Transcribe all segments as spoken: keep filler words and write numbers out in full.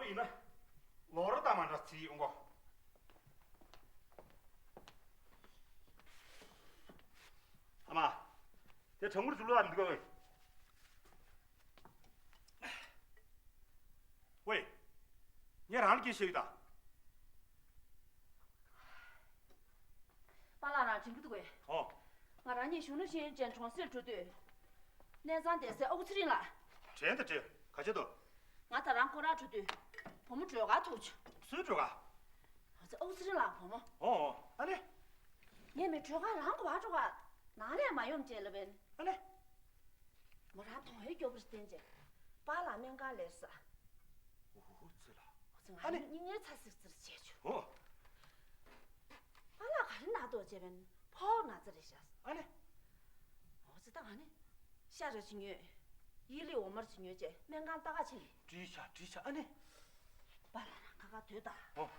ཡིན་ན། ལོ་ར་ད་མ་འདྲ་ཚིག་ཡོང་གོ། ཨ་མ། དེ་གྲང་མོར་ཅུ་ལུ་ཨ་མི་འདུག་ག་ཝེ། ཝེ། ངས་རང་ལ་སྐད་ཤེས་ཡོད་ད། པཱ་ལགས་རང་དྲན་གྱི་འདུག་གས། ཨོ། ང་རང་གཉིས་གཞོན་ནུ་ཤེས་ཡོན་ཅན་གྲོང་གསེབ་འགྲོ་དུས། གནས་ཚང་བསྡད་སའི་ཨ་ཁུ་ཚེ་རིང་ལགས། དྲན་དང་དྲན། ག་བྱེད་དོ། ང་ད་རང་ཁོ་རང་འགྲོ་དུས། བུ་མོ་སྒྲོལ་དཀར་ཐུག་བྱུང་། སུའི་སྒྲོལ་དཀར། ཨ་ཙི་ཨ་ཁུ་ཚེ་རིང་ལགས་བུ་མོ། ཨོ་ཨོ། ཨ་ནི། ངས་མི་སྒྲོལ་དཀར་རང་གི་བར་འགྲོ་ག་ནང་ལས་མ་ཡོང་བྱས་ལབ་པས། ཨ་ནི། མོ་རང་དོན་ཧེ་སྐྱོ་པོར་བསྟན་རྗེས། པཱ་ལགས་སྨན་ཁང་ལས་ས། འོ་ཙི་ལ། འོ་ཙི་ང་ཨ་ནི། ནི་སྙིང་ངལ་ཚ་སིག་སིག་བྱས་བྱུང་། ཨོ། པཱ་ལགས་ག་རེ་ན་དོ་བྱས་པས་ཕོག་ན་ཙི་རེད་ཤག་ཨ་ནི། འོ་ཙི་ད་ང་ནི། ཤ་ར་ཅིག་ཉོས། ཡི་ལི་འོ་མར་ཅིག་ཉོས་རྗེས་སྨན་ཁང་ལྟ་ག་ཕྱིན། བྲིས་ཤག་བྲིས་ཤག་ཨ་ནི། པཱ་ལགས་རང་ཁ་ཁ་སྡོད་ད། ཨོ།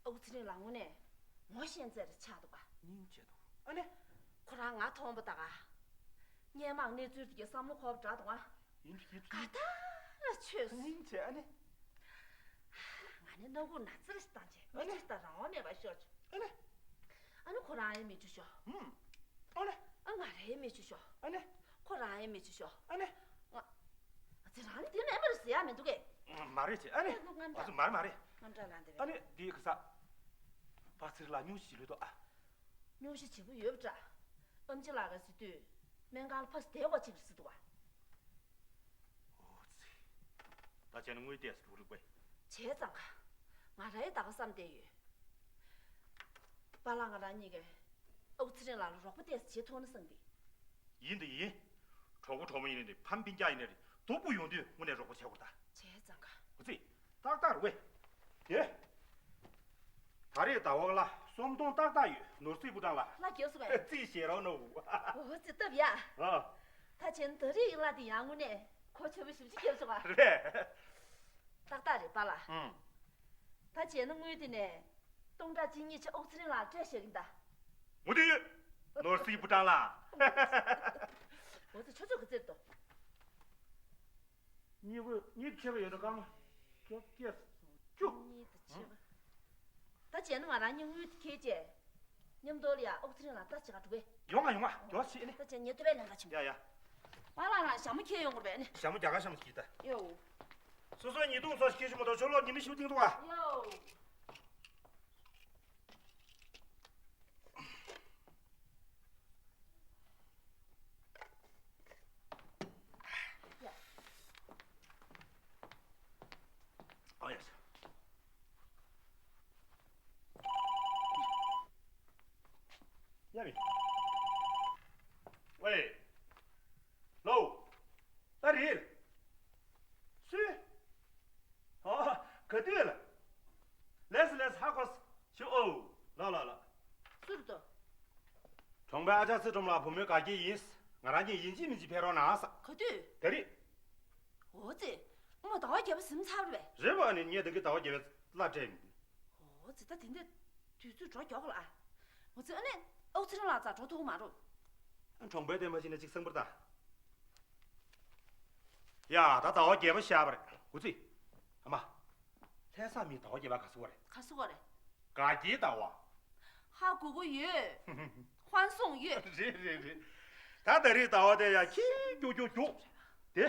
ཨ་ཁུ་ཚེ་རིང་ལགས་དངོས་གནས་ངོ་ཤེས་ཚད་རེ་ཆགས་འདུག་ག་སྙིང་རྗེ་འདུག་ཨ་ནི། ཁོ་རང་ང་མཐོང་པ་ད་ག་སྔོན་མ་གནས་ཚུལ་དེ་གའི་བསམ་བློ་འཁོར་བ་འདྲ་འདུག་ཨ། ཡིན་གྱི་ག་ད་ལ་ཆོས་སུ། སྙིང་རྗེ་ཨ་ནི། ང་ནི་སྣ་ཁུག་ན་ཙི་ར་ཞིག་བཏང་བྱས་ཨ་མི་ནི། ཚེ་ད་རང་དབང་མེད་པར་ཤོར་བྱུང་། ཨ་ནི། ཨ་ནི་ཁོ་རང་ཡང་མི་ཆུ་ཤོར། ཧུམ། ཨ་ནི། ཨ་ང་རའི་མི་ཆུ་ཤོར། ཨ་ནི། ཁོ་རང་ཡང་མི་ཆུ་ཤོར། ཨ་ནི། ང་། ཨ་ཙི་རང་ནི་དེ་མེད་མ་རེད་ཟེར་ཡ་མི་འདུག་གས། མ་རེད་ཅེ་ཨ་ནི། ཨ་ཙི་མ་རེད་མ་རེད། ང་འདྲ་ལ་འདི་ཨ་རེད། ནི་འདི་ག་ས། པ་ཚིར་ལ་སྨྱོ་ཤི་ལོས་དོ་ཨ། སྨྱོ་ཤི་བྱེད་པོ་ཡོད་པ་འདྲ། ཨམ་ཆི་ལགས་ཀྱིས་ཟེར་དུས། སྨན་ཁང་ལ་ཕར་བསྡད་དགོས་ཅིག་རེད་ཟེར་འདུག་བ། ཨོ་ཙི། ད་བྱས་ན་དངུལ་ཏོག་ཙམ་འགྲོ་རིགས་པས། བྱས་ཙང་ཁ། ང་རའི་ད་ག་བསམ་བསྡད་ཡོད། པཱ་ལགས་ང་རང་གཉིས་ཀས་ཨ་ཁུ་ཚེ་རིང་ལགས་ལ་རོགས་པ་ཏོག་ཙམ་བྱེད་ཐུབ་ན་བསམ་གི། ཡིན་དང་ཡིན། གྲོགས་པོ་གྲོགས་མོ་ཡིན་ནའི་ཕམ་སྤུན་ཀྱག་ཡིན་ནའི་རེད། སྡུག་པོ་ཡོང་དུས་དངོས་གནས་རོགས་པ་བྱེད་དགོས་ད། བྱས་ཙང་ཁ། ཨོ་ཙི། ཏག་ཏག་རེད་པས། དེ། ད་རེས་ཟླ་བ་ལ་སུམ་སྟོང་ཏག་ཏག་ཡོད། ནོར་སྲིད་པུའུ་ཀྲང་ལ། ལ་རྒྱབ་སུ་བས། རྩིས་བཞེས་རོགས་གནང་། ཨོ་ཙི་སྟབས་ཡག་ཨ། ད་བྱས་ན་ད་རེས་ཡིན་ལ་དེ་ཡང་དངོས་གནས་གོ་ཆོད་པོ་ཞེ་པོ་ཅིག་རྒྱབ་སོང་ཨ། རེད། ཏག་ཏག་རེད་པཱ་ལགས། ཨང་། ད་བྱས་ན་དངུལ་དེ་ནས་སྟོང་ཕྲག་གཅིག་གཉིས་ཅིག་ཨ་ཁུ་ཚེ་རིང་ལགས་ལ་སྤྲད་བཞག་གི་ཡིན་ད། མུ་མཐུད་ཡོད། ནོར་སྲིད་པུའུ་ཀྲང་ལ། ཨོ་ཙི་ཁྱོད་ཚོ་ག་ཚོད་འདུག་གཉིས་པོ་གཉིས་ཆེ་བ་ཡོད་ན་སྐར་མ་བཅོ་བརྒྱད་བཅུ། གཉིས་དང་ཕྱེད་ཀ་ད་བྱས་ན་ང་རང་གཉིས་དངུལ་དེ་ཁྱེར་བྱས། མཉམ་དུ་ལ་ཡ་ཨ་ཁུ་ཚེ་རིང་ལགས་ལྟ་བྱེད་ག་འགྲོ་གི། ཡོང་ང་ཡོང་ང་མགྱོགས་ཤིག་ནི། ད་བྱས་ངས་ཐུག་པའི་ལན་ཁ་ཕྱིན། ཡ་ཡ། པཱ་ལགས་རང་ཞྭ་མོ་ཁྱེར་ཡོང་དགོས་པས་ནི། ཞྭ་མོ་རྒྱ་གར་ཞྭ་མོ་ཞིག་ད། ཡོ། སོ་སོའི་ཉེས་རྡུང་སོགས་ཤེས་ཤུ་མ་གཏོགས་ཆོ་ལོ་ཉི་མ་ཤུ་ཏིང་འདུག་ག་ཡོ། ཨ་ཡ་ས། ཡ་མི། ཝེ། ལོ། ད་རེད། སུས། ཨོ། ག་དུས་ལ། ལས་སུ་ལས་སུ་ཧ་གོ་སུ། ཤི་ཨོ། ལ་ལ་ལ། སུ་རེད་དོ། གྲོང་པའི་ཨ་ཅག་ཚེ་སྒྲོལ་མ་ལགས་བུ་མོའི་དགའ་སྐྱེལ་ཡིན། ང་རང་གཉིས་ཡིན་གཅིག་མིན་གཅིག་ཕེབས་རོགས་གནང་ས། ག་དུས། ད་རེད། འོ་ཙི། ཨ་མ་ཟླ་བ་བརྒྱད་པ་ཟིན་ཚར་བས། རེད་པ་ནི་ངས་ད་གི་ཟླ་བ་བརྒྱད་པའི་གླ་སྤྲད་མི་འདུག་འོ་ཙི་ད་དེ་འདྲ་དུས་ཚོད་འགྲོ་མགྱོགས་ལ། འོ་ཙི་ཨ་ནི་ཨ་ཁུ་ཚེ་རིང་ལགས་རྩར་འགྲོ་ཐུབ་ཀྱི་མ་རེད། གྲོང་པའི་བསྟན་པ་ཅིག་ནས་ཅིག་གསང་པོར་ལྟ། ཡ་ད་ཟླ་བ་བརྒྱད་པ་ཤར་བ་རེད། འོ་ཙི། ཨ་མ། ལྷ་ས་མི་ཟླ་བ་བརྒྱད་པ་ག་ཟེར་བ་རེད། ག་ཟེར་བ་རེད། དགའ་སྐྱེལ་ཟླ་བ། ཧ་གོ་གི་ཡོད། ཧོན་སུན་ཡོད། རེད་རེད་རེད། ད་ད་རེས་ཟླ་བ་དེ་ཡ་ཁྱི་རྒྱུག་རྒྱུག་རྒྱུག་དེ།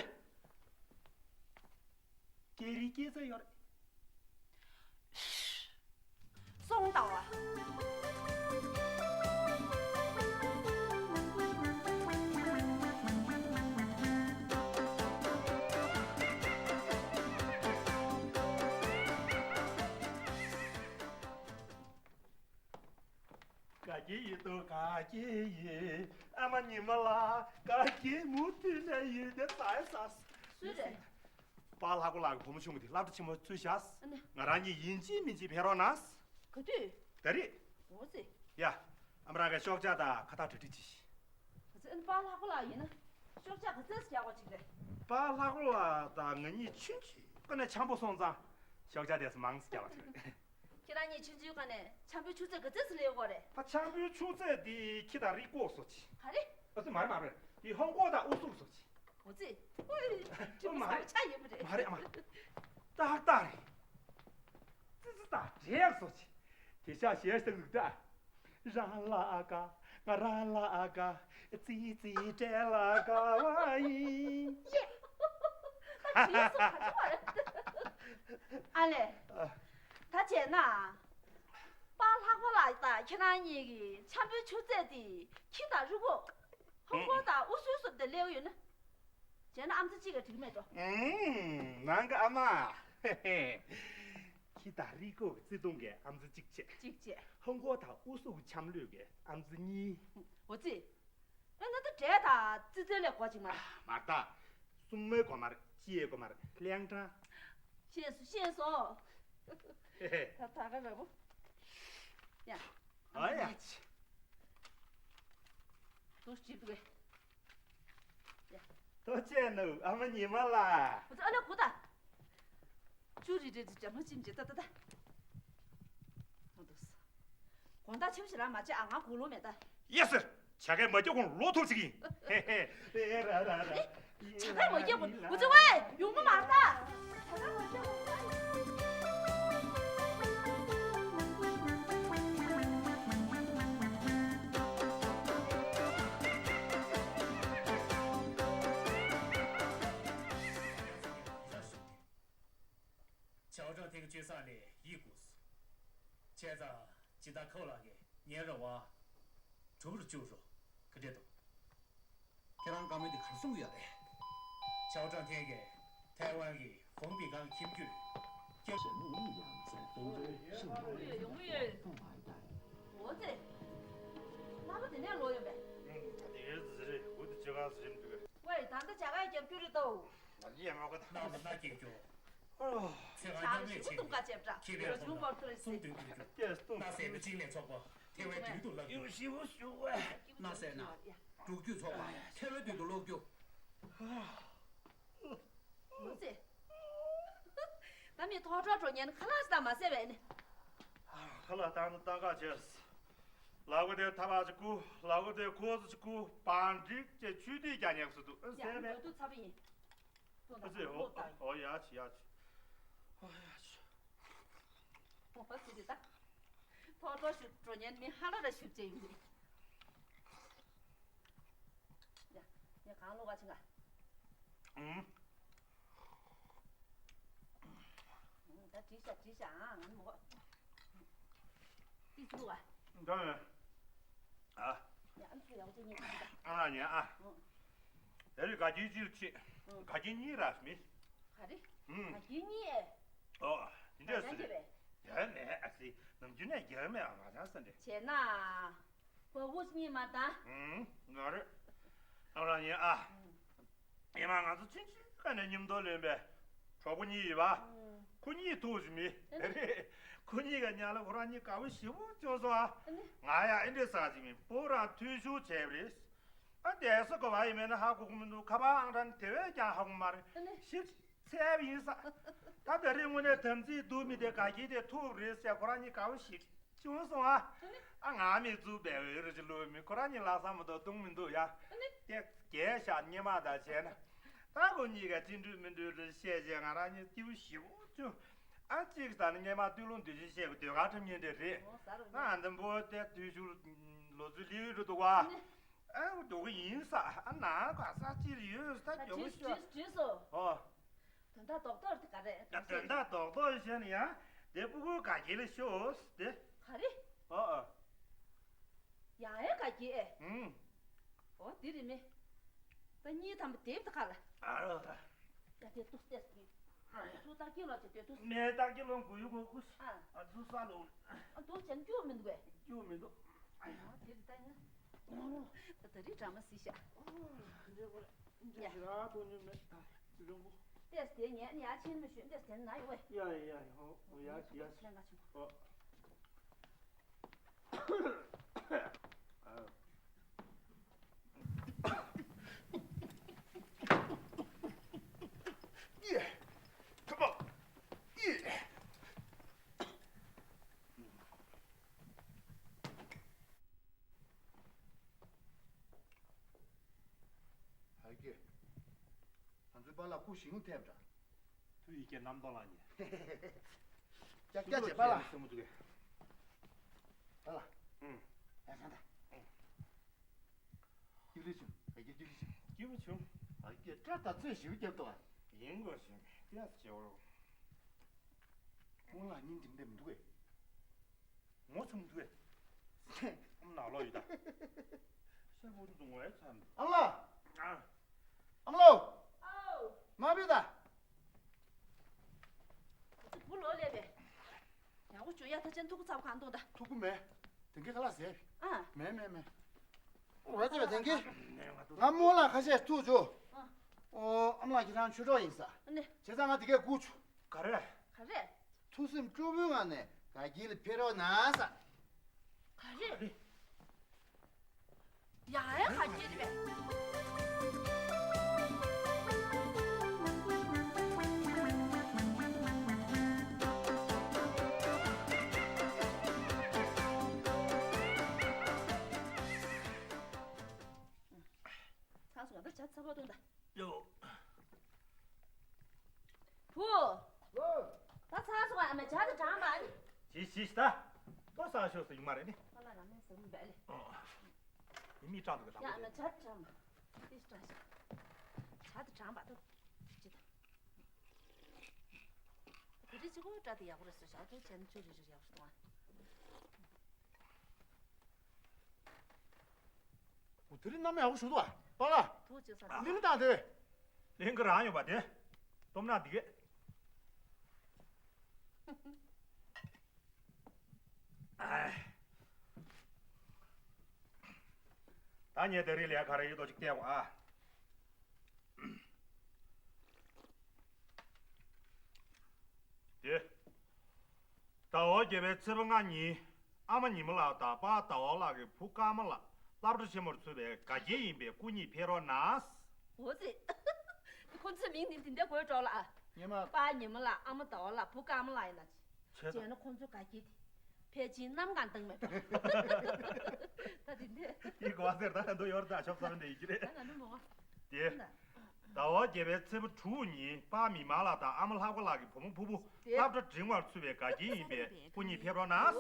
སྐྱེས་རིའི་སྐྱེས་ཚལ་ཡོད་རེད། སོང་ཟླ་བ། དགའ་སྐྱེལ་ཡིན་དོ་དགའ་སྐྱེལ་ཡིན། ཨ་མ་ཉི་མ་ལགས་དགའ་སྐྱེལ་མུ་མཐུད་ནས་ཡིན་ཏེ་ཟ་ཟ། སུ་རེད། པཱ་ལྷ་ཀོ་ལགས་ཀྱི་བུ་མོ་ཆུང་ངུ་དེ་སློབ་གྲྭ་ཆེན་མོ་ཚུད་བཞག་ཨ་ནི། ང་རང་གཉིས་ཡིན་གཅིག་མིན་གཅིག་ཕེབས་རོགས་གནང་། ག་དུས། ད་རེས། འོ་ཙི། ཡ། ཨ་མ་རང་གི་ཤོག་ཆག་དང་ཁ་བཏགས་གྲ་སྒྲིག་གྱིས། ཨ་ཙི་ཨ་ནི་པཱ་ལྷ་ཀོ་ལགས་ཡིན་ན་ཤོག་ཆག་ག་ཚོད་རྒྱག་པ་ཅིག་རེད། པཱ་ལྷ་ཀོ་ལགས་དང་ང་གཉིས་ཆུང་ཆུང་ཀ་ནས་འཆམ་པོ་སོང་ཙང་ཤོག་ཆག་དེ་ཚོ་མང་ཙམ་རྒྱག་པ་ཅིག་རེད། ཁྱེད་རང་གཉིས་ཆུང་ཆུང་སྒང་ནས་འཆམ་པོའི་ཆུ་ཚོད་ག་ཚོད་ཙམ་སླེབས་ཡོད་རེད། ད་འཆམ་པོའི་ཆུ་ཚོད་འདི་ཁྱི་དང་རི་ཀོ་སོགས་ཀྱི། ག་རེ། ཨ་ཙི་མ་རེད་མ་རེད། འདི་ཧོང་ཀོ་དང་ཨུ་སུག་སོགས་ཀྱི། འོ་ཙི། ཨོ་མ་རེད། ཆ་ཡོད་མ་རེད། མ་རེད་ཨ་མ། ཏག་ཏག་རེད། ཡེ་ཤ་ཞེས་སུ་འདུག་ད། རང་ལ་དགའ། ང་རང་ལ་དགའ། ཙི་ཙི་སྤྲེལ་ལ་དགའ་བ་ཡིན། ད་བྲིས་སོ་ག་ཅི་བ་རེད། ཨ་ལེ། ད་བྱས་ན། པཱ་ལྷག་པ་ལགས་དང་ཁྱེད་རང་གཉིས་ཀྱི་འཆམ་པོའི་ཆུ་ཚད་དེ་ཁྱི་དང་རི་བོ། ཧོང་ཀོང་དང་ཨུ་སུའུ་སོགས་དེ་སླེབས་ཡོད་ན། བྱས་ན་ཨ་མཚར་གཅིག་ག་འགྲིག་མེད་འགྲོ། ཨུམ། ནང་གི་ཨ་མ། ཁྱི་དང་རི་སྐོར་གྱི་བརྩེ་དུང་གི་ཨ་མཚར་གཅིག་བྱས། གཅིག་བྱས། ཧོང་ཀོང་དང་ཨུ་སུའུ་གི་འཆམ་ལུགས་ཀྱི་ཨ་མཚར་གཉིས། འོ་ཙི། ཨེ་ན་ད་འབྲས་དང་ཙི་ཙི་ལས་གོ་གཅིག་མ་རེད། མ་རེད་ད། སྲུང་མའི་གོ་མ་རེད། ཅི་ཡའི་གོ་མ་རེད། གླེང་དྲང་། ཤེས་སོ་ཤེས་སོ། ཧེ་ཧེ། ད་ད་ག་རེད་པོ། ཡ། ཨ་ཡ། ཏུ་ཅི་འདུག་གས། ཡ། ཐུགས་རྗེ་གནང་ཨ་མ་ཉི་མ་ལགས། ཨ་ལ་གོ་ད། ཅུ་རི་རི་རི་ཇ་མ་ཅིམ་ཇི་ད་ད་ད། ཨ་འདུག་ས། དགོང་དག་ཆེ་བ་ཞིག་རང་མ་བྱེད་ཨ། ང་དགུང་ལོ་མེད་ད། ཡེ་སི། བྱ་དགའ་མ་རྒྱག་གོང་ལོ་ཐུབ་ཅིག་ཡིན། ཧེ་ཧེ། ཨེ་ར་ར་ར། ཨེ། བྱ་དགའ་མ་རྒྱག་གོང་འུ་ཚོ་ཝེ་ཡོང་མ་མ་ད། བྱ་དགའ་མ་རྒྱག་གོང་། ཆའོ་ཀྲང་ཐེང་གི་སྤྱོད་བཟང་ལས་ཡིད་དགོས་སོ། བྱས་ཙང་སྦྱིན་བདག་ཁོ་ལགས་ཀྱིས་ངའི་རེ་བ་གྲུབ་རུ་བཅུག་རོགས། ག་འདྲས་འདུག་ཁྱེད་རང་བཀའ་མོལ་འདི་ག་རེ་གསུང་གི་ཡོད་རེད། ཆའོ་ཀྲང་ཐེང་གིས་ཐའེ་ཝན་གྱི་ཧྥོང་པིན་ཁང་ཁྱིམ་རྒྱུད་བསྐྱར། ཡོང་གི་ཡོད། འོ་ཙི། རྣམ་པ་དེ་ནས་ལོག་ཡོད་པས། ད་དེ་གའི་ཟི་རེད། འོ་དེ་ཇ་ག་ཟི་རེད་འདུག་གས། ཝེ་ད་ལྟ་ཇ་ག་རྒྱབ་རྒྱུ་རེད་དོ། ང་ལ་ཡ་མ་གོ་ད། རྣམ་པ་སྣ་སྐྱེས་རྒྱུ། ཨོ། ཚེ་གང་ཆགས་སྙམ་ལས་ཞུ་བ་བཏུང་བཀའ་བྱེད་འདྲ། ཁྱེད་པས་ཁོ་ན་གསུང་བར་ཐུགས་རེ་གསུང་ཟེར། དོན་ཀུན་འགྲུབ། ཀྱེ་སྟོང་། སྣ་ཟེར་ན་གཅིག་ལས་ཚོགས་པ་ཐེ་ཝན་དུས་དུ་ལབ་རྒྱུ། ཞིབ་ཞིབ་ཞུ་བ། སྣ་ཟེར་ན་འབྲུག་རྒྱུད་ཚོགས་པ་ཐེ་ཝན་དུས་དུ་ལོག་རྒྱུ། མོ་ཙེ། ད་མི་ཐོག་ཁྲོ་འགྲོ་ཉན་ཁ་ལག་ཟ་མ་ཟེར་བས་ནི། ཁ་ལག་བཏང་ན་བཏང་ག་བྱས། ལག་པ་དེ་ཐ་བ་ཅིག་ཁུ། ལག་པ་དེ་ཁོ་ཚོ་ཅིག་ཁུ། བང་སྒྲིག་ཅེས་ཆུ་དུས་ཀྱང་ཉག་སུ་འདུག་ཨ་ཟེར་བས། ཡང་འགྲོ་དུས་ཚ་པོ་ཡིན། ཨ་ཙི། ཨོ་ཨོ་ཡ་ཆི་ཡ་ཆི། ཨོ་ཡ་ཆི། ཨོ་ཨ་ཙི་རེད་ད། ཐོག་ཁྲོ་ཞིག་འགྲོ་ཉན་མི་ཧ་ལ་ར་ཞིབ་ཅེས་ཡིན། ཡ། ངས་གང་ལོག་ག་ཕྱིན་ག་ཨུམ། ད་བྲིས་ཤག་བྲིས་ཤག་ཨང་། ང་མོ། ཏི་ཙི་ལུ་ག་འདྲ་ཡོད། ཨ། ཡ། ཨ་ཙི་ཡག་ཅིག་ཉེ་གི་ད། ཨ་ཉེ་ཨ། ཨུང་། དེ་རིང་དགའ་སྐྱིད་ཅིག་ཕྱིན། ཨུང་། དགའ་སྐྱིད་གཉིས་རག་མི། ག་རེ། ཨུང་། དགའ་སྐྱིད་གཉིས། ཨོ། དེ་འདྲ་ཟེར། རྒྱ་མེད་ཨ་ཙི། ནམ་རྒྱུན་ནས་རྒྱ་མེད་ཨ་མ་ཅང་ས་འདྲ། བྱས་ན། བ་བུ་གཉིས་མ་ད། ཨུང་། ང་རེད། ཨ་ར་ཉེ་ཨ། ཨུང་། ཡིན་ན་ང་ཚོ་ཆུང་ཆུང་སྒང་ནས་མཉམ་དུ་ལོན་པའི་གྲོགས་པོ་གཉིས་ཡོད་པ། ཨུང་། ཁོ་གཉིས་ཐུག་ཅིག་མི་རེད། ཁོ་གཉིས་ཀྱི་མཉམ་ལ་ཁོ་རང་གཉིས་དགའ་པོ་ཞེ་པོ་བྱུང་སོང་ཨ། ཨ་ནི། ང་ཡང་ཨེ་འདྲས་ཟེར་ཅིག་མི་པོ་རང་འཐུས་ཤོར་བྱས་པ་རེད། ཨ་དེ་ས་གོ་བ་ཡིན་མིན་ཧ་གོ་གི་མི་འདུག་ཁ་པར་ཨང་གྲངས་དེ་བས་ཀྱང་ཧ་གོ་མ་རེད། ཨ་ནི། ཞིབ་འཚལ་བ་ཡིན་ས། ད་དེ་རིང་དངོས་གནས་དམ་ཚིག་སྡུག་མི་དེ་དགའ་སྐྱིད་དེ་ཐུག་རེད་ཟེར་ཁོ་རང་གཉིས་དགའ་པོ་ཞེ་བྱུང་སོང་ཨ། ཨ་ནི། ཨ་ང་མི་ཚུགས་པའི་འོས་རུ་ཅི་ལོས་མི་ཁོ་རང་གཉིས་ལ་ས་མ་གཏོགས་བཏུང་མི་འདུག་ཡ། ཨ་ནི། དེ་རྒྱལ་ཤ་སྙེ་མ་དང་བྱས་ན། ད་ཁོ་གཉིས་ཀ་ཅི་འདྲུད་མི་འདྲུད་རེ་བཤད་བྱས་ང་རང་གཉིས་སྐྱིད་པོ་ཞེ་པོ་བྱུང་། ཨ་གཅིག་ད་ནི་སྙེ་མ་སྟོད་ལུང་འདི་ཅི་བཤད་གི་ཟློས་གར་འཁྲབ་མཁན་དེ་རེད། ཨ་འདི་འབོ་དེ་དུས་ཤུགས་ལོ་ཚོད་ལི་རུ་འདུག་བ། ཨ་ནི། ཨ་འདུག་གི་ཡིན་ས། ཨ་ན་ག་ས་ཅི་རེད་ཡོད་ས་ད་ད་མགྱོགས་པོ་བྲིས་ཤོག་བྲིས་བྲིས་སོ། ཨོ། དོན་དག་རྡོག་རྡོག་དེ་ག་རེད། ད་དོན་དག་རྡོག་རྡོག་བཤད་ན་ཡང་དེ་ཕྲུ་གུ་དགའ་སྐྱིད་ལ་ཤོག་དེ། ག་རེ། ཨོ་ཨོ། ཡང་ཡང་དགའ་སྐྱིད་ཨེ། ཨུང་། ཨོ་དེ་རེད་མེ། ད་གཉིས་ཐམ་པ་དེབ་ད་ག་ལ། ཨ་རོ་ད། ཡ་དེ་ཏུ་སྟེར་གི་ཨ་ཡ། ཏུ་ད་ཀི་ལོ་ཅི་དེ་ཏུ། མེ་ད་ཀི་ལོ་གུ་ཡུ་གུ་གུ། ཨ། ཨ་ཏུ་ས་ལོ། ཨ་ཏུ་ཅན་རྒྱུ་མི་འདུག་གས། རྒྱུ་མི་འདུག་ཨ་ཡ། ཨོ་དེ་རེད་ད་ཡིན། ད་ད་རི་གྲ་མ་སི་ཤ། འདྲེ་གོ་རེད། འདྲེ་ཡ། ར་དོ་ཉུ་མེད། རིང་པོ། ཏེས་དེ་ཉལ་ནི་ཡ་ཆེན་མི་ཤོད་ཏེས་དེ་ན་ཡོད་བས། ཡ་ཡ་ཡ་ཡ། ཨོ་ཡ་ཡ། ལན་ག་ཆུང་། ཨོ། ཨ། ཡེ། ཁ་པ། ཡེ། ཧ་ཀེ། ང་ཚོའི་པཱ་ལགས་སྐུ་ཞིང་ཐེབས་འདྲ། ཐུ་ཡི་ཀེ་རྣམ་རྟོག་ལངས་ཉེ། ཀྱག་ཀྱག་བྱེད་པཱ་ལགས། སེམས་མི་ཐུག་གེ། ཨ་ལ། ཨུམ། ཨ་ཧན་ད། སྐྱིད་པོ་བྱུང་། ཨ་ཀྱེ་སྐྱིད་པོ་བྱུང་། སྐྱིད་པོ་བྱུང་། ཨ་ཀྱེ་སྐྲ་དང་ཚོས་ཞིབ་རྒྱབ་ཏོ། ཡིན་དགོས་ཞིག་ཏེས་བྱེའོ། སྔོན་ལ་སྙིང་འདི་འདྲ་མི་འདུག་གས། ངོ་ཚ་མི་འདུག་གས། ཨམ་ནག་ལོ་ཡོད་ད། ཤ་བུ་འདུག་ངོ་ཡ་ཚ་མི་འདུག་ཨ་ལ། ཨ། ཨམ་ལོ། ཨོ། མ་བི་ད། ཁོ་ཚོ་བུ་ལོ་ལས་པས། ཡག་པོ་བྱུང་ཡ། ད་ཅན་ཐུག་གུ་ཚབ་གང་འདུག་ད། ཐུག་གུ་མེད། དེང་གི་ཁ་ལག་ཟས། ཨ། མེད་མེད་མེད། འོ་ཙེ་བས་དེང་གི། ང་རྨོ་ལགས་ཁ་ཤས་ཐུག་བྱུང་། ཨ། ཨོ་ཨམ་ལགས་ཁྱེད་རང་ཆོས་གྲོགས་ཡིན་ས། ཨ་ནི། བྱས་ཙང་ང་དེ་གས་སྒུག་བྱུང་། ག་རེ། ག་རེ། ཐུགས་སེམས་སྐྱོ་པོའི་ངང་ནས་དགའ་སྐྱིད་ལ་ཕེབས་རོགས་གནང་ས། ག་རེ། ཡ་ཡ་ག་སྐྱེས་རེད་པས། ཚང་སོང་། ད་ཇ་ཚ་པོ་བཏུང་ད། ཡོ། བུ། ཨོ། ད་ཚར་སོང་ཨ་མ། ཇ་དེ་གྲང་མ་ཨ་ནི། ཞི་ཞི་ཞི་ད། ཏོ་ས་ཤོག་སུ་ཡིན་མ་རེད་ནི། ཁོ་ལ་རང་མེད་ཟེར་མི་འབད་ལེ། ཨོ། ཡིན་མི་གྲང་འདུག་ག་ཡ་ཨ་མ་ཇ་གྲང་མ། ཏི་ཤི་གྲང་ཤག་ཇ་དེ་གྲང་མ་ཏོ། ཅི་ད། དེ་རིང་ཅི་གོ་སྐྲ་དེ་ཡག་པོ་རེད་ཟེར་ཞག་ཏོ་བྱས་ན་ཆུ་རི་རི་ཡག་པོ་སོང་ཨ། འོ་དེ་རིང་གནམ་ཡག་པོ་ཞིག་འདུག་ཨ། པཱ་ལགས། ཐུགས་རྗེ་ཆེ། གླིང་དང་དེ། གླིང་གི་རང་ཡོད་པ་དེ། སྟོབས་ན་འདི་གས། ཨའི། ད་ངས་དེ་རིང་ལས་ཀ་རེ་ཡོད་དོ་ཅིག་བལྟས་འོ་ཨ། དེ། ཟླ་བ་བརྒྱད་པའི་ཚེས་པ་ལྔ་ཉིན། ཨ་མ་ཉི་མ་ལགས་དང་པཱ་ཟླ་བ་ལགས་ཀྱི་བུ་ཀརྨ་ལགས་སློབ་གྲྭ་ཆེན་མོར་ཚུད་པའི་དགའ་སྐྱིད་ཡིན་པས་སྐུ་ཉིད་ཕེབས་རོགས་གནང་། འོ་ཙི། ཁོ་ཚོའི་མིང་ནི་འདི་འདྲ་དགོད་བྲོ་ལ་ཨ། ཉི་མ། པཱ་ཉི་མ་ལགས། ཨ་མ་ཟླ་བ་ལགས། བུ་ཀརྨ་ལགས་ཡིན་ན། བྱས་ན་ཁོ་ཚོའི་དགའ་སྐྱིད་དེ་ཕལ་ཆེར་གནམ་གང་སྟེང་མེད་པ། ད་འདི་འདྲ། ཡིན་གོ་བ་ཟེར། ད་ད་འདུག་ཡོར་ད་ཆོབ་ས་འདྲ་ཡིན་གྱི་རེད། ད་ང་ནི་མོ། དེ། ཟླ་བ་བརྒྱད་པའི་ཚེས་པ་དྲུག་ཉིན་པཱ་མི་མང་ལགས་དང་ཨ་མ་ལྷག་པ་ལགས་ཀྱི་བུ་མོ་ཕུར་བུ་སློབ་གྲྭ་འབྲིང་བར་ཚུད་པའི་དགའ་སྐྱིད་ཡིན་པས་སྐུ་ཉིད་ཕེབས་རོགས་གནང་།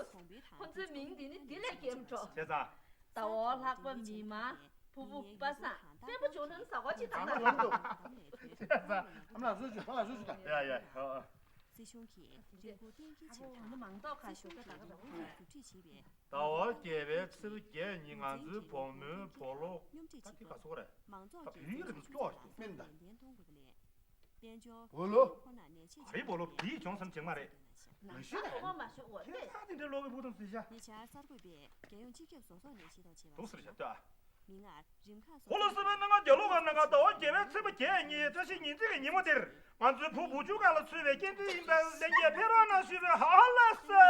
ཁོ་ཚོའི་མིང་འདི་ནི་འདི་ལས་སྐྱེས་མི་འགྲོ། བྱས་ཙང་། ཟླ་བ་ལྷག་པ་མི་མང་ཕུར་བུ་པ་སངས། དཔོན་པོ་བྱུང་ན་ནི་ཟ་གོ་ཅི་དང་ད། ཨ་མ་ལགས་སུ་ཞུ། པཱ་ལགས་སུ་ཞུ་ད། ཡ་ཡ། ཨ་ཨ། སྲིད་གཞུང་གིས་རིན་གོང་གཏན་འཁེལ་བྱེད་ཨ་ནི་མང་ཚོགས་ཁ་ཤོ་ཀ་ད་ག་རང་གིས་ཟུར་ཁྲིད་བྱས་པའི། ཟླ་བ་བརྒྱད་པའི་ཚེས་བརྒྱད་ཉིན་ང་ཚོའི་བུ་མོའི་བུ་སློབ་ད་དེ་ག་སོ་རེད། ད་བོད་ཡིག་རིགས་སྐྱོ་བ་ཞིག་མིན་ད། བུ་ལོ། ག་རེ་བུ་ལོ། བོད་ཡིག་སྦྱོང་བསམ་བྱེད་མ་རེད། མ་ཤེས་ད། ཁྱེད་ཚ་དེ་འདྲའི་ལོག་གི་བུ་དང་སུ་ཤ། ཉེ་ཆར་གསར་འགོད་པས་རྒྱལ་ཡོངས་སྤྱི་ཁྱབ་བཟོ་ཚོགས་ནས་ཤེས་རྟོགས་བྱས་པར། འདུག་ཟེར་བྱ་ལྟ། མི་སྔར་རིམ་ཁག་སོ། གོ་ལ་སི་པན་ནང་རྒྱ་ལོ་ག་ནང་ཟླ་བ་བརྒྱད་པའི་ཚེས་པ་བརྒྱད་ཉིན་བཀྲ་ཤིས་ཉི་མ་ལྡེ་རིང་གི་ཉིན་མོ་དེར་ང་ཚོའི་བུ་བུ་ཆུང་སྒང་ལ་ཚུད་པའི་སྐྱེལ་འདྲེན་ཡིན་པའི་ལྷན་རྒྱས་ཕེབས་རོགས་གནང་ཞུས་པའི་ཧ་ཧ་ལ་སེ།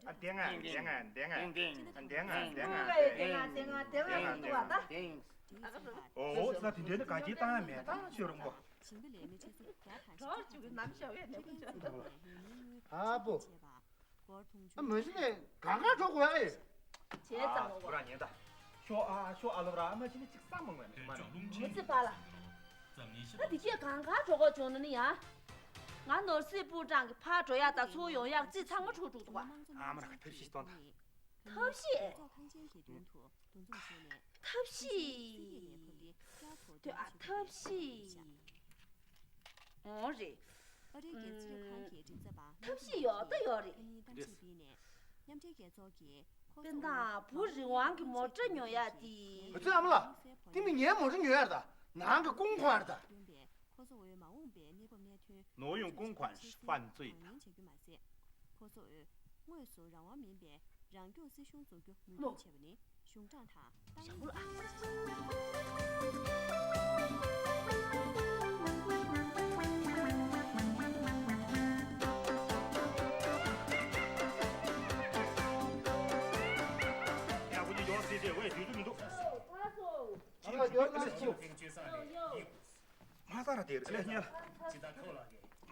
ཨ་དེ་ང་དེ་ང་དེ་ང་དེ་ང་དེ་ང་དེ་ང་དེ་ང་དེ་ང་དེ་ང་དེ་ང་དེ་ང་དེ་ང་། ཨོ་ས་དེ་འདྲའི་ནི་དགའ་སྐྱིད་བཏང་ཡ་མེད་ད་ཤོད་རོགས་པོ། གྲོགས་གཅིག་གི་ནམ་ཞོགས་ཡས་ནས་ཀུན་སྤྱོད་ཨ་པོ། ཨ་མ་གཞི་ནས་གང་ག་འགྲོ་དགོས་ཨེ། བྱས་ཙང་ཨ་ངོ་བ། ཁྱོད་རང་ཉན་ད། ཤོ་ཨ་ཤོ་ཨ་ལབ་ར། ཨ་མ་གཞི་ནས་གཅིག་བསམ་མ་ངོས་ནས་མ་རེད། མི་ཚེ་པ་ལ། ད་འདི་སྐད་གང་ག་འགྲོ་དགོས་བྱུང་ན་ནི་ཡ། ང་ནོར་སྲིད་པུའུ་ཀྲང་གི་ཕར་འགྲོ་ཡག་དང་ཚུར་ཡོང་ཡག་རྩིས་ཚང་མ་འཁྲུག་འཁྲུག་འདུག་བ། ཨ་མ་ར་ཐབས་ཤེས་གཏོང་ད། ཐབས་ཤེས། ཐབས་ཤེས། དེ་ཨ་ཐབས་ཤེས། འོ་རེད། ཨ་རིའི་རྒྱལ་རྩིས་ཁང་གི་མགྲིན་ཚབ་པ། ཐབས་ཤེས་ཡོད་ད་ཡོད་རེད། ཨ་ནི་གཏམ་བཤད་སྤེལ་ནས། མཉམ་འབྲེལ་རྒྱལ་ཚོགས་ཀྱིས། པེན་ཏང་བུ་རི་ཝང་གི་མོ་ཊ་ཉོ་ཡག་དེ། ཨ་ཙི་ཨ་མ་ལགས། དེ་ནི་ངའི་མོ་ཊ་ཉོ་ཡག་རེད་ད། ནང་གི་ཀུང་ཁོང་རེད་ད། 挪用公款是犯罪的。 ཁོ་ཚོས་དངོས་སུ་རང་དབང་མིན་པའི་རང་སྐྱོང་སྲིད་གཞུང་འཛུགས་རྒྱུ་མོས་མཐུན་བྱས་པ་ནི་གཞུང་དྲང་དང་ཏང་ཡོན་གྱི་ཡ། ཁོ་གཉིས་ཡོང་སྲིད་དེ་འོས་དུས་ཚོད་མི་འདུག་ཨ་ལ་ཡོད་ན་ཁྱོད། མ་ས་ར་དེ་རེད་ལས་ཉལ།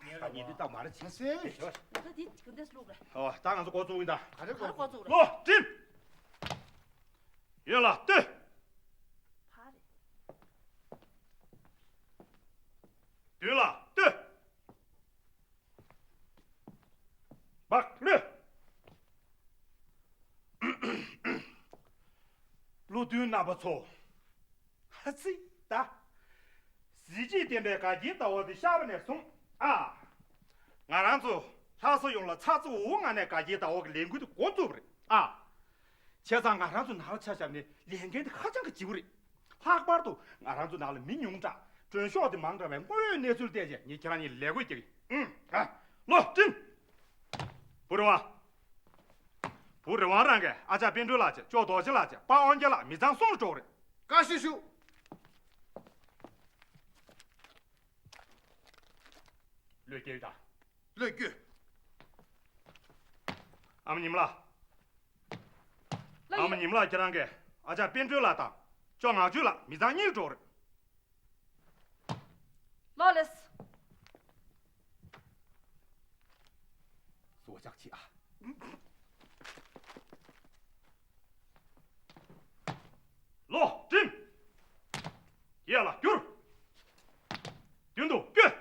ད་ཉིན་འདི་ད་མ་རེད་ཅིག་སེ། ད་འདི་གུ་འདེས་ལུག་རེད། ཨོ་ད་ང་ཚོ་འགོ་བཙུགས་ཡིན་ད། ག་རེ་འགོ་བཙུགས་རེད། ལོ་ཀྲིམ། ཡོད་ལ་ལྟོས། ཕ་རེད། དུས་ལ་ལྟོས། བག་ལེ། ཨ་ཕ་ཚོ། ཧ་ཙི་ད། གཟི་བརྗིད་ལྡན་པའི་དགའ་སྐྱིད་ཟླ་བ་འདི་ཤར་བ་ནས་བཟུང་ཨ། ང་རང་ཚོ་ལྷ་ས་ཡོངས་ལ་ཚ་ཚ་འུར་འུར་ངང་ནས་དགའ་སྐྱིད་ཟླ་བ་གི་ལས་འགུལ་འདི་འགོ་བཙུགས་པ་རེད་ཨ། བྱས་ཙང་ང་རང་ཚོ་ནང་ལ་ཆ་བཞག་ནས་ལས་འགན་འདི་ཧ་ཅང་གི་ལྗིད་པོ་རེད། ལྷག་པར་དུ་ང་རང་ཚོ་ནང་ལ་མི་ཉུང་དྲགས་མགྲོན་ཤོག་འདི་མང་དྲགས་པའི་དངོས་ཡོད་གནས་ཚུལ་བལྟས་བྱས་ངས་ཁྱེད་རང་གཉིས་ལ་ལས་བགོས་རྒྱག་གི་ཡིན། ཨ། ལོ་ཀྲིན། བུ་རེ་བ། བུ་རེ་དབང་རང་གིས་ཨ་ཅག་པཎ་སྒྲོན་ལགས་བྱས། ཅོག་རྡོ་རྗེ་ལགས་བྱས། པ་དབང་རྒྱལ་ལགས་མི་ཚང་གསུམ་ལ་སྤྲོད་རེད། བཀའ་ཤག་ཞུ། བློས་འགེལ་དང་། བློས་འགེལ། ཨ་མ་ཉི་མ་ལགས། ལགས་ཡིན། ཨ་མ་ཉི་མ་ལགས་ཁྱེད་རང་གིས་ཨ་ཅག་པཎ་སྒྲོན་ལགས་དང་ཅོག་ངག་ཆོས་ལགས་མི་ཚང་གཉིས་ལ་སྤྲོད་རེད། ལགས་ལགས། སོ་ཅག་ཆེ་ཨ། ལོ་ཀྲིན། ཡ་ལ་བསྒྱུར། མདུན་དུ་བསྐྱོད།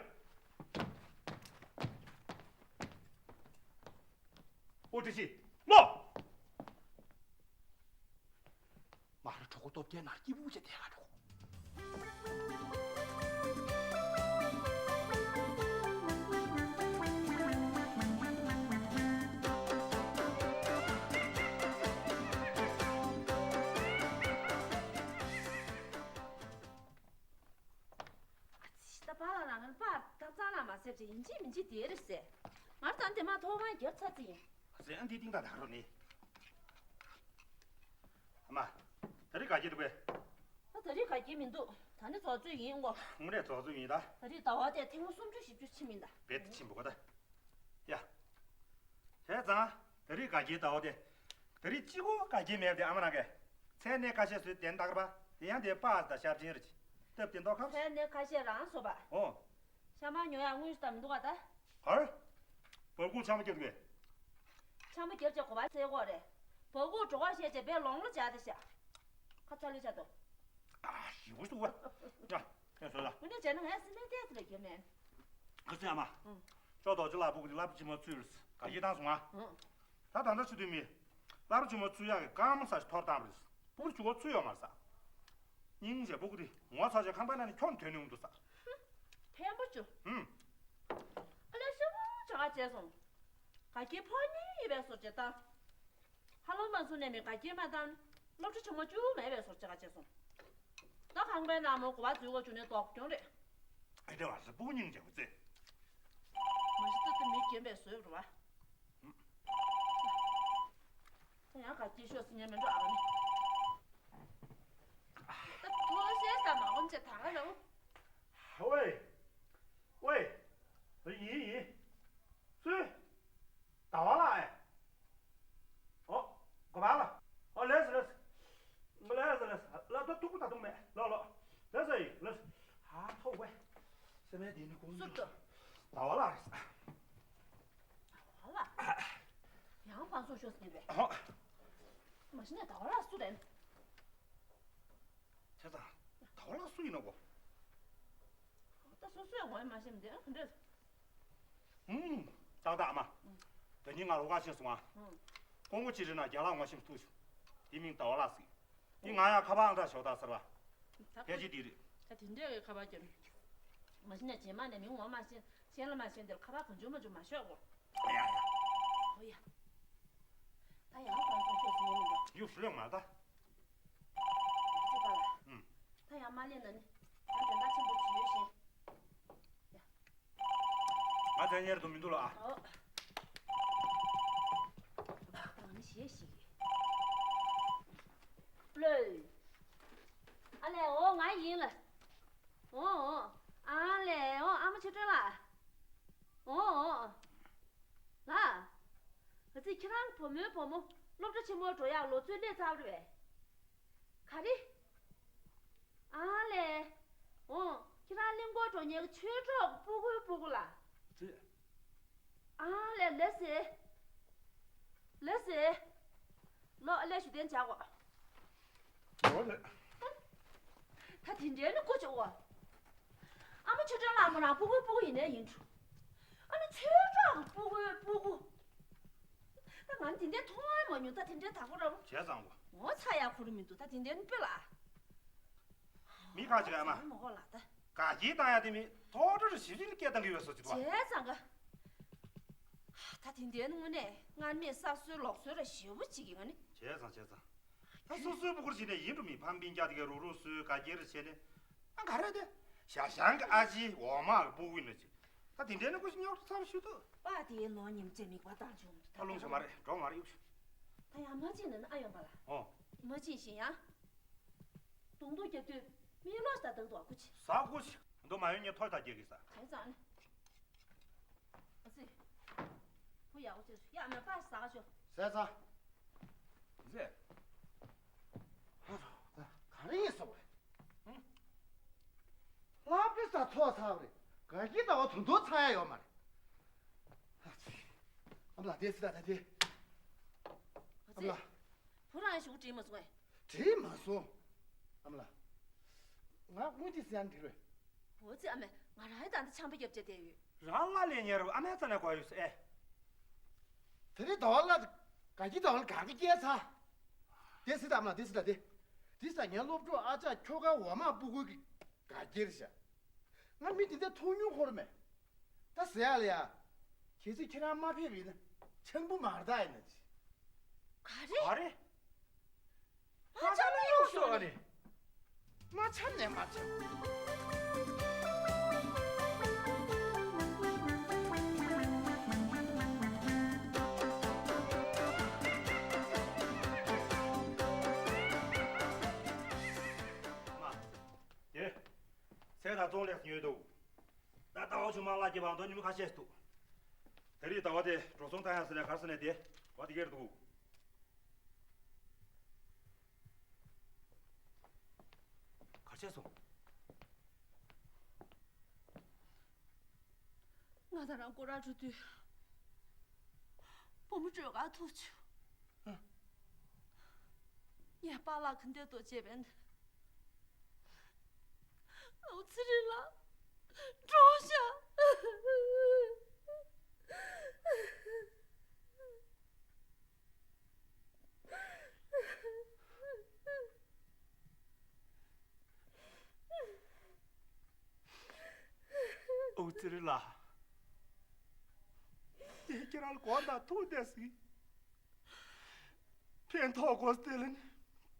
ཨོ་ཀྲི་ཤི་ལོ། མ་ར་གྲོགས་པོ་སྟོབས་རྒྱལ་ནང་སྐྱིད་པོ་བྱས་བསྡད་ག་འགྲོ། ད་པཱ་ལགས་རང་གི་པཱ་ད་རྩ་ལ་མ་ཟེར་བྱས་ཡིན་གཅིག་མིན་གཅིག་དེ་རེད་ཟེར། ང་ད་དེ་མ་ཐོག་ཁང་རྒྱབ་ཚར་ཙི་ཡིན། ཟེར་ཨ་འདི་ཏིང་ད་ད་རོ་ནི། ཨ་མ། ད་རེས་ག་གེ་འདུག་གས། ད་ད་རེས་ག་གེ་མི་འདུག་ད་ནི་རྫོགས་ཚོད་ཡིན་གོ། དངོས་གནས་རྫོགས་ཚོད་ཡིན་ད། ད་རེས་ཟླ་བ་དེ་ཐེངས་མ་སུམ་ཅུ་བཞི་བཅུ་ཕྱིན་མིན་ད། བེད་ཕྱིན་པོ་ག་ད། ཡ། བྱས་ཙང་། ད་རེས་ག་གེ་ཟླ་བ་དེ། ད་རེས་གཅིག་པོ་ག་གེ་མེད་དེ་ཨ་མ་རང་གས། མཚན་གནས་ཁ་ཤས་བཟོས་བསྡད་ད་གར་པ། དེ་ཡང་དེ་པཱ་དང་ཞབས་ཆེན་རེད། སྟབས་བདེ་མདོག་ཁ། མཚན་གནས་ཁ་ཤས་རང་བཟོས་པ། ཨོ། ཤ་མར་ཉོ་ཡག་དངུལ་ཞིག་ད་མི་འདུག་ག་ད། གར། འབབ་ཁུག་ཆང་མ་སྐྱེལ་དགོས། ཆང་མ་སྐྱེལ་བྱས་གོ་བ་སེལ་གོ་རེད། འབབ་ཁུག་གྲོ་ག་བཤད་བྱས་བས་ལོང་ལོ་བྱ་དེ་ཤ། ཁ་ཚ་ལོས་བྱ་དོ། ཨ་ཞི་བོ་ཞུ་བ། ཡ་ཡ་བཟོ་ལ། དངོས་གནས་བྱས་ན་ངས་སེམས་པའི་ལྟས་དེ་ལ་རྒྱབ་ནས། ཁ་སང་ཨ་མ། ཨང་། ཅོག་རྡོ་རྗེ་ལགས་སྤུ་གུ་དེ་སློབ་གྲྭ་ཆེན་མོ་ཚུད་རེད། དགའ་སྐྱིད་བཏང་སོང་ང་། ཨང་། ད་ད་ལྟ་ཆུ་དུས་མི། སློབ་གྲྭ་ཆེན་མོ་ཚུད་ཡག་གི་སྐར་མ་ས་ཞིག་འཐོར་བཏང་བ་རེད། སྤུ་གུ་གཅིག་པོ་ཚུད་ཡོད་མ་རེད་ས། སྙིང་རྗེ། སྤུ་གུ་དེ་ངོ་ཚ་བྱས་ཁང་པའི་ནང་ནས་ཁྱོན་ཐོན་ནས་འོང་འདུག་ས། ཕན་པོ་བྱུང་། ཧུམ། ཨ་ལས་ཤོག་བྱ་བ་བྱས་སོང་། ག་གི་ཕོ་ཉིད་ཡིན་པའི་བཟོ་བྱེད་དང་། ཧ་ལོ་མ་བཟུང་ནས་མི་ག་གི་མ་བཏང་། སློབ་གྲྭ་ཆུང་མ་བཅུ་མེད་པའི་བཟོ་བྱེད་ག་བྱས་སོང་། ད་ཁང་པའི་ནང་མོ་གོ་བ་འཛུལ་གོ་བཅུག་ནས་ལྡོག་རྒྱུ་རེད། ཨེ་འདྲ་བ་ཟེར་སྤུ་གུ་སྙིང་རྗེ་བོ་ཚེ། མ་གཞི་ད་ལྟ་མི་རྒན་པའི་བཟོས་རུ་བ། ད་ཡང་ག་སྐྱེ་ཤོག་ཟེར་ཉན་མི་འགྲོ་ཨ་ནི། ད་ཐོག་ཤེས་ས་མ་འོང་ཆེ་ད་ག་རང་། ཝེ། ཝེ། ཡིན་ཡིན། སུ། ཟླ་བ་ལགས་ཨེ། ཨོ། གོ་བ་ལ། ཨོ་ལེས་ལེས། ལེས་ལེས། ལ་ད་ཐུག་པ་ད་ཐུག་མེད་ལ་ལ། ལེས་ཡིན་ལེས། ཧ་ཐོག་ཝེ། སེ་མེད་དེ་ནི་ཀུན་སུ་ཏོ། ཟླ་བ་ལགས་རེད། ཟླ་བ་ལགས། ཡང་ཕང་སོ་ཤོ་སི་རེད། ཨོ། མ་གཞི་ནས་ཟླ་བ་ལགས་སུ་རེད། བྱས་ཙང་ཟླ་བ་ལགས་སུ་ཡིན་ནོ་གོ། ད་སོ་སོས་ངོ་མ་ཤེས་མི་འདུག་ཨ་འདྲ། ཧུམ། ཏག་ཏག་ཨ་མ། ད་ནི་ང་རོགས་ཁ་ཤས་སོང་ཨ། ཧུམ། ཀོང་པོ་ཅི་རེད་ན་རྒྱ་ལག་ངོ་ཤེས་མི་ཐུག་ཤོག་དེ་མིང་ཟླ་བ་ལགས་ཟེར། དེ་ང་ཡང་ཁ་པར་ཨང་གྲངས་ཞོག་ད་ཟེར་བ། ད་ཕལ་ཆེར་དེ་རེད། ད་དེ་འདྲས་ཀྱི་ཁ་པར་རྒྱབ། མ་གཞི་ནས་རྗེས་མ་ནས་མི་ངོ་མ་ཤེས་ཤེས་ལ་མ་ཤེས་འདིར་ཁ་པར་གང་བྱུང་མ་བྱུང་མ་ཤོག་གོ། ཨོ་ཡ་ཡ། ཨོ་ཡ། ད་ཡང་ཁོང་ཚོ་ཤོག་ཟིན་ཡོད་མི་འདུག་ཡུག་ཞུ་ལེགས་མ་ད། ཅི་པ་ལ། ཨུམ། ད་ཡང་མ་ལེན་ན་ནི། ང་དོན་དག་ཆེན་པོ་ཅིག་ཡོད་ཤེས། ཡ། ང་དེ་གཉེར་དུ་མི་འདུག་ལ་ཨ། ཨོ། ད་ནི་ཞེས་ཞིག་ལོས། ཨ་ལས་འོ་ང་ཡིན་ལ། འོ་འོ། ཨ་ལས་འོ་ཨ་མ་ཆོས་སྒྲོན་ལགས། འོ་འོ། ལགས། ག་ཚོད་ཁྱེད་རང་བུ་མོའི་བུ་མོ་སློབ་གྲྭ་ཆེན་མོར་འགྲོ་ཡག་ལོ་ཚོད་སླེབས་ཚར་བ་རེད་པས། ག་རེ། ཨ་ལས། འོ། ཁྱེད་རང་གླིང་སྐོར་འགྲོ་མཁན་གྱི་ཆོས་གྲོགས་སྤུ་གུའི་སྤུ་གུ་ལ། ཅི། ཨ་ལས་ལགས་སེ། ལགས་སེ། ལོ་ཨ་ལས་ཞུ་དན་བྱ་གོ། འོ་ལེ། ད་དེ་འདྲའི་ནི་གོ་ཆོག་གོ། ཨ་མ་ཆོས་སྒྲོན་ལགས་མོ་རང་སྤུ་གུའི་སྤུ་གུ་ཡིན་ནའི་ཡིན་འགྲོ། ཨ་ནི་ཆོས་གྲོགས་སྤུ་གུའི་སྤུ་གུ། ད་ང་དེ་འདྲའི་མཐོང་བ་མ་མྱོང་ད་དེ་འདྲའི་དག་པོ་ར་བོ། བྱས་ཙང་གོ། ངོ་ཚ་ཡག་ཁུར་མི་འདུག་ད་དེ་འདྲའི་དཔེ་ལ། མི་ཁ་ཅིག་ཨ་མ། མོ་གོ་ལ་ད། དགའ་སྐྱིད་བཏང་ཡ་དེ་མི་ཐོག་འགྲོ་རེ་ཞིབ་ཞིབ་སྐད་བཏང་གི་ཡོད་སོ་ཅིག་འདུག་བ། བྱས་ཙང་ག་ད་དེ་འདྲའི་དངོས་གནས་སྔར་མེད་གསར་བཟོའི་ལོག་སྲོལ་ར་ཞེ་པོ་ཅིག་ཡིན་ང་ནི། བྱས་ཙང་བྱས་ཙང་། ད་སོ་སོའི་སྤུ་གུར་བྱས་ནས་ཡིན་འགྲོ་མི་ཕམ་སྤུན་ཀྱག་དེ་གའི་རུག་རུག་བཟོས་དགའ་སྐྱིད་རེ་བྱས་ནས། ཨ་ག་རེ་དེ། ཞ་ཞང་གི་ཨ་ཅེ་འོག་མ་གི་སྤུ་གུ་ཡིན་ནོ་ཅིག་ད་དེ་འདྲའི་ནི་ཁོ་ཞིག་ཉོག་ཚར་ཞུ་ཐུབ། པ་དེའི་ལོ་ཉིམ་ཅེ་མིག་པ་བཏང་བྱུང་འདུག་ད་ལུང་ཆོ་མ་རེད་འགྲོ་མ་རེད་གཡུག་ཤོག་ད་ཡང་མ་ཅི་ནི་ཨ་ཡོང་པ་ལ། ཨོ། མ་ཅི་ཞིག་ཡང་། དུང་དུ་རྒྱབ་དུས་མི་ལོ་ས་དང་དུ་ཨ་ཁུ་ཆི། ས་ཁུ་ཆི། འདུག་མ་ཡོང་ཉེ་ཐོས་ད་རྒྱལ་གི་ས། བྱས་ཙང་ནི། ཨ་ཙི། བུ་ཡག་པོ་བྱས་སོ་ཡ་མེད་པ་ཟ་ག་ཤོག་ཟས་ཟ། ཟས། ཧ་རོ་ད་ག་རེ་ཡིན་སོང་བས། ཧུམ། ལྷག་པའི་ས་ཐོག་ཚ་བ་རེད། དགའ་སྐྱིད་ཟླ་བ་དུང་དུང་ཚ་ཡ་ཡོད་མ་རེད། ཨ་ཙི། ཨ་མ་ལགས་དེ་སི་ད་ད་དེ། ཨ་ཙི། ཨ་མ་ལགས། བུ་རང་ཞུགས་དྲིས་མ་སོང་ངས། དྲིས་མ་སོང་། ཨ་མ་ལགས། ང་དངུལ་དེ་སི་ཡང་འགྲིག་རེད། འོ་ཙི་ཨ་མས་ང་རང་ཡི་ད་ལྟ་ཆམ་པ་རྒྱབ་བྱས་བསྡད་ཡོད། རང་ལ་ལས་ཉེ་རུ་ཨ་མའི་རྩ་ནས་གོ་ཡོད་ཟེར་ཨེ། དེ་རིང་ཟླ་བ་ལ་དགའ་སྐྱིད་ཟླ་བ་ལ་གང་གི་སྐྱེལ་ཚར། དེ་སི་ད་ཨ་མ་ལགས་དེ་སི་ད་དེ། དེ་སི་ད་ངའི་སློབ་གྲོགས་ཨ་ཅག་ཁྱོ་ག་འོ་མ་སྤུ་གུ་གི་དགའ་སྐྱེལ་བྱ། ང་མི་དེ་འདྲ་མཐོང་མྱོང་ཁོར་མེད། ད་ཟེར་ཡ་ལ་ཡ། གལ་སྲིད་ཁྱེད་རང་མ་ཕེབས་ཡིན་ན་ཆང་བུ་མར་དག་ཡིན་ན་ཅི། ག་རེ། ག་རེ། མ་ཆགས་ན་ཡོང་ཤོག་ཨ་ནི། མ་ཆགས་ནས་མ་ཆགས། མ། དེ། ཟས་དང་བཙོང་ལེགས་ཉོས་འདུག་ད་ཟླ་བ་ཆུང་མ་ལ་སྐྱེས་པ་འདོ་ཉི་མ་ཁ་ཤས་འདུག་དེ་རིང་ཟླ་བ་དེ་འགྲོ་སོང་བཏང་ཡ་ཟེར་ནས་གར་སོང་ནས་དེ་བ་དེ་སྐྱེར་འདུག་གར་ཆས་སོང་། ང་དང་རང་སྐོར་ར་འགྲོ་དུས། བུ་མོ་སྤྲོད་ག་ཐུག་བྱུང་། ངས་པཱ་ལགས་ག་འདྲ་འདུག་ཅེས་པས་ནི། ཨོ་ཚེ་རིང་ལགས། འགྲོ་ཤག་ཨོ་ཙི་རི་ལགས། ངས་ཁྱེད་རང་ལ་གོ་དང་ཐུག་བསྡད་ཟིན། ཕན་ཐོགས་དགོས་དེ་ལ་ནི་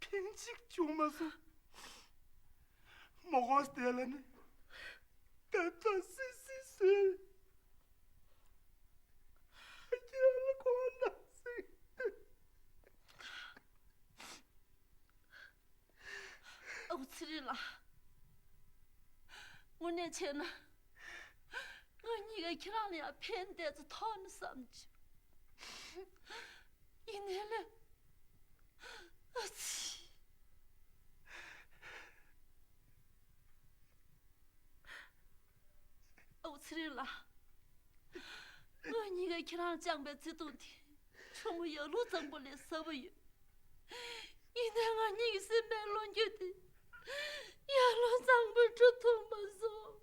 ཕན་གཅིག་བྱུང་མ་སོང་། མོ་དགོས་དེ་ལ་ནི་ད་ལྟ་སི་སི་སི། ཁྱེད་རང་ལ་གོ་དང་ཟིན། ཨོ་ཚེ་རིང་ལགས། དངོས་གནས་བྱས་ན། ང་གཉིས་ཀ་ཁྱེད་རང་ལ་ཡང་ཕན་བདེ་ཚོ་ཐོག་ནས་བསམ་བྱུང་། ཡིན་ནའི་ལས། ཨ་ཙི། ཨོ་ཚེ་རིང་ལགས། ང་གཉིས་ཀ་ཁྱེད་རང་བཅངས་པའི་བརྩེ་དུང་དེ། ཆུ་མོ་ཡར་ཀླུང་གཙང་པོ་ལས་ཟབ་པོ་ཡོད། ཡིན་ནའི་ང་གཉིས་ཀྱི་སེམས་པའི་ལོ་རྒྱུས་དེ་ཡར་ཀླུང་གཙང་པོས་འགྲོ་ཐུབ་མ་སོང་།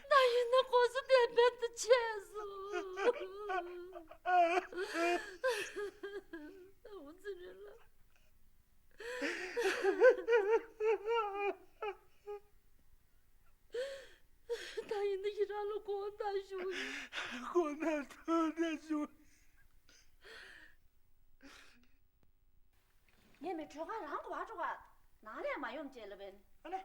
ད་ཡིན་ན་གོ་ས་དེ་རྦད་དེ་ཆད་སོང་། འོ་ཙི་རེད་ལ། ད་ཡིན་ན་ཁྱེད་རང་ལ་དགོངས་དག་ཞུ། དགོངས་དག་ཐུགས་དགོངས་ཞུ། ངས་མི་གྲོད་ཁ་རང་གི་བ་གྲོད་ཁ་ནང་ལས་མ་ཡོང་བྱས་ལ་བས། ཨ་ལེ།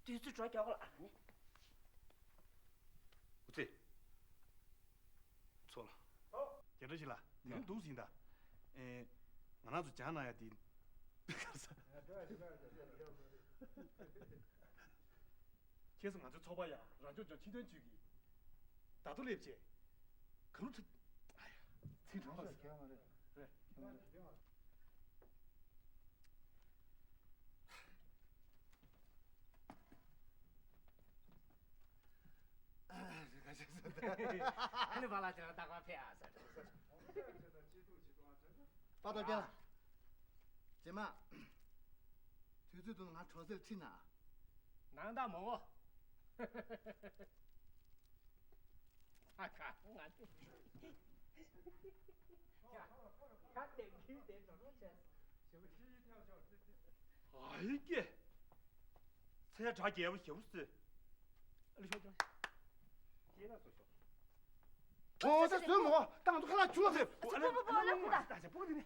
དུས་ཚོད་འགྲོ་མགྱོགས་ལ་ཨ་ནི། ཨུ་ཚེ། ཚོ་ལ། རྒྱ་འདྲ་ཞིག་ལ་དེ་རིང་འདུག་ཟིན་ད། ཨེ། ང་རང་ཚོ་ཇ་ན་ཡ་དེ། ཁྱེད་ཚོ་ང་ཚོའི་ཚོགས་པ་ཡ་རང་སྐྱོང་ལྗོངས་ཕྱི་དོན་ཅུས་ཀྱི་བརྡ་ཐོ་སླེབས་རྗེས། ག་ལུ་ཐུ། ཨ་ཡ། ཚིག་གྲོང་ས་ཟེར། རེད། ཨ་ནི་བ་ལ་ཅི་ར་ཏག་པ་ཕེ་ཨ་ཟེར། པ་ཏོ་རྒན་ལགས། རྗེས་མ། དུས་ཚོད་དུ་ང་གྲོང་གསེབ་ཁྲིད་ན། ནང་ད་མོ་གོ། ཨ་ཁ་ང་ཚོ་ཁ་ཁ་དེ་ཁྱི་དེ་འགྲོ་འགྲོ་བྱས། ཨ་ཡི་ཀྱེ། ཚེ་དྲག་རྒྱལ་པོ་ཞེ་པོ་སུ། ཨ་ལ་ཤོག་ཤོག་ཤེས་ན་སོ་ཤོག་ཨོ་ས་བཟོས་མོ་ཏང་ཏུ་ཁ་ལག་ཆུ་ལ་ཟེར། ཨ་ལ་ཨ་ལ་ཨ་ལ་ཨ་ལ་ཨ་ལ་ཨ་ལ་ཨ་ལ།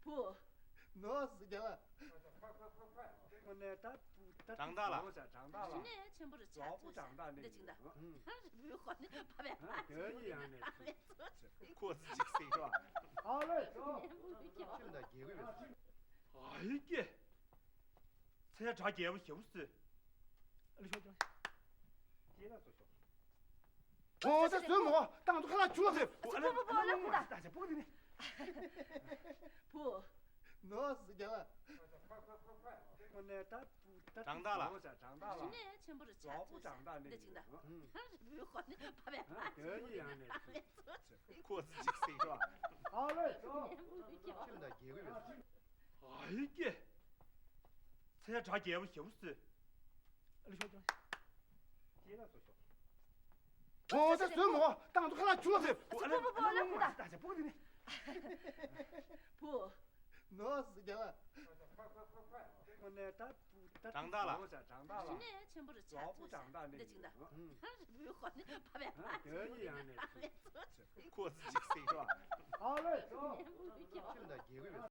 བུ། ནོ་སི་རྒྱ་ལ། ཁོ་ནས་ད་བུ་ད་དྲང་ཐག་ལ། དྲང་ཐག་ལ། ཞུ་ནས་ཆེན་པོ་རེ་ཆགས་ལོག་པོ་ཚོད་དྲང་ཐག་འདི་ནས་ཅིག་ད། ཧ་རི་བུའི་ཁོ་ནས་ཕ་བས་ཕ་ཅིག་ཡང་ནས་ཁོ་སི་ཅིག་སེང་ཤོག་ཨ་ལས། ཁྱིམ་དང་རྒྱལ་བའི་ཨ་ཡི་ཀྱེ། ཚེ་དྲག་རྒྱལ་པོ་ཞེ་པོ་སུ། ཨ་ལ་ཤོག་ཤོག་ཤེས་ན་སོ་ཤོག་ཨོ་ས་བཟོས་མོ་ཏང་ཏུ་ཁ་ལག་ཆུ་ལ་ཟེར། ཨ་ལ་ཨ་ལ་ཨ་ལ་ཨ་ལ་ཨ་ལ། བུ། ནོ་སི་རྒྱ་ལ། ཁོ་ནས་ད་བུ་ད་དྲང་ཐག་ལ། དྲང་ཐག་ལ། ཞུ་ནས་ཆེན་པོ་རེ་ཆགས་ལོག་པོ་ཚོད་དྲང་ཐག་འདི་ཅིག་ད། ཧ་རི་བུའི་ཁོ་ནས་ཕ་བས་ཕ་ཅིག་ཡང་ནས་ཁོ་སི་ཅིག་སེང་ཤོག་ཨ་ལས། ཁྱིམ་དང་རྒྱལ་བའི་ཨ་ཡི་ཀྱེ། ཚེ་དྲག་རྒྱལ་པོ་ཞེ་པོ་སུ། ཨ་ལ་ཤོག་ཤོག་ཤེས་ན་སོ་ཤོག་ཨོ་ས་བཟོས་མོ་ཏང་ཏུ་ཁ་ལག་ཆུ་ལ་ཟེར། ཨ་ལ་ཨ་ལ་ཨ་ལ་ཨ་ལ། བུ། ནོ་སི་རྒྱ་ལ། ཁོ་ནས་ད་བུ་ད་དྲང་ཐག་ལ། དྲང་ཐག་ལ། ཞུ་ནས་ཆེན་པོ་རེ་ཆགས་ལོག་པོ་ཚོད་དྲང་ཐག་འདི་ཅིག་ད། ཧ་རི་བུའི་ཁོ་ནས་ཕ་བས་ཕ་ཅིག་ཡང་ནས་ཁོ་སི་ཅིག་སེང་ཤོག་ཨ་ལས། ཁྱིམ་དང་རྒྱལ་བའི་